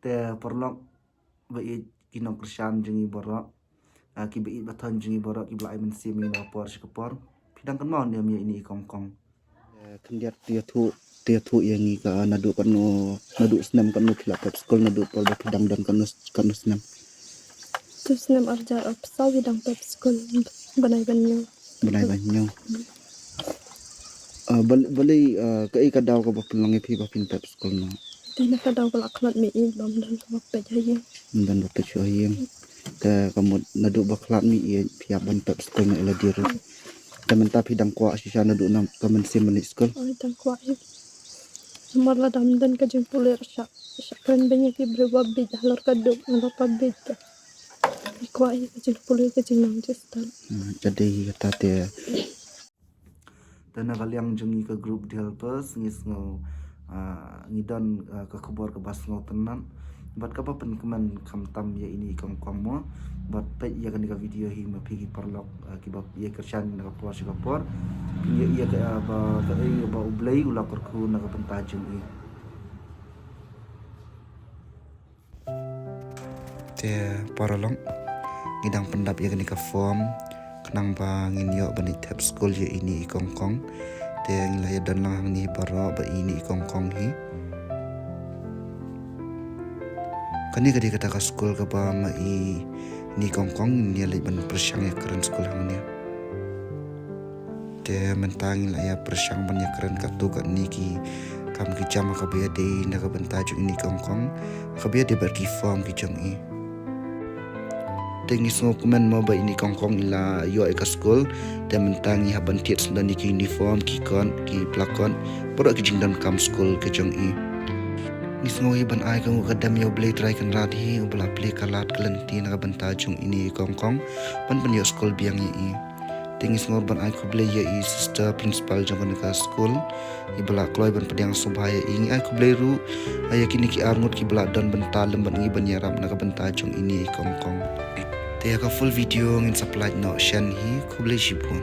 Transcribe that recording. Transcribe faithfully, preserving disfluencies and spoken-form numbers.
Te paralok, ba ïeit ki nongkyrshan jong ngi baroh, ah, ki ba ïeit ba thoh jong ngi baroh, ki ba la ai mynsiem ïa ngi na ka por sha ka por. Phi dang kynmaw ne em ïa ine i Kongkong? Eh, khyndiat te ïathuh, te ïathuh ïa ngi ka naduh katno, naduh snem katno phi la pep skul, naduh por ba phi dang don katno, katno snem? Te snem ar hajar arphew saw hi dang pep skul, bnai ba hynñiew. Bnai ba hynñiew. Ah, bal-, balei, ah, kaei ka daw kaba pynlong ïa phi ba phin pep skul noh? Te na ka daw ba la khlad miet, bym don kaba peit ha ïing. Bym don ba peit shuh ha ïing. Te ka mut naduh ba khlad miet phi ïap ban pep skul noh ïa lade ruh. Te mynta phi dang kwah shisha naduh na ka mynsiem ban leit skul? Oi, dang kwah ïa. Namar lada ym don ka jingpule ruh sha, sha kren beiñ ïa ki briew ba bieit halor ka duk, halor ka bieit. Kwah ïa ka jingpule ka jingnang jingstad. Hmm, ka dei kata te. Te na ka liang jong ngi ka group The Helpers ngi sngew, ah, ngi don, ah, ka khubor kaba sngewtynnat bad kaba pynkmen khamtam ïa ine i Kongkong mo. Bad peit ïa kane ka video hi ma phi ki paralok, ah, kiba ïa kyrshan na ka por sha ka por. Phin ïa, ïa ka, ah, ba kaei ba U Blei u la kyrkhu na ka bynta jong i. Te paralok, ngi dang pyndap ïa kane ka form khnang ba ngin ïoh ban ïa thep skul ïa ine i Kongkong. Te ngi la ïa don lang hangne baroh ba ine i Kongkong hi. Kane ka dei kata ka skul kaba ma ine i Kongkong ngin ïa leit ban pyrshang ïa kren skul hangne. Te mynta ngi la ïa pyrshang ban ïa kren katto katne ki kam ki jam ha kaba ïadei na ka bynta jong ine i Kongkong, ha kaba ïadei bad ki form ki jong i. Te ngi sngewkmen mo ba ine i Kongkong i la ïoh ïa ka skul. Te mynta ngi hap ban thied syndon ïa ki uniform, ki kot, ki plakot, baroh ki jingdonkam skul ki jong i. Ngi sngew hi ban ai ka nguh ka dem ïa U Blei Trai Kynrad hi, uba la plie ka lad ka lynti na ka bynta jong ine i Kongkong ban pynïoh skul biang ïa i. Te ngi sngew ban ai khublei ïa i sister principal jong kane ka skul, iba la kloi ban pdiang sngewbha ïa i. Ngi ai khublei ruh ïa kine ki arngut kiba la don bynta lem bad ngi ban ïarap na ka bynta jong ine i Kongkong. Te ïa ka full video ngin sa pynlait noh shen hi. Khublei shibun.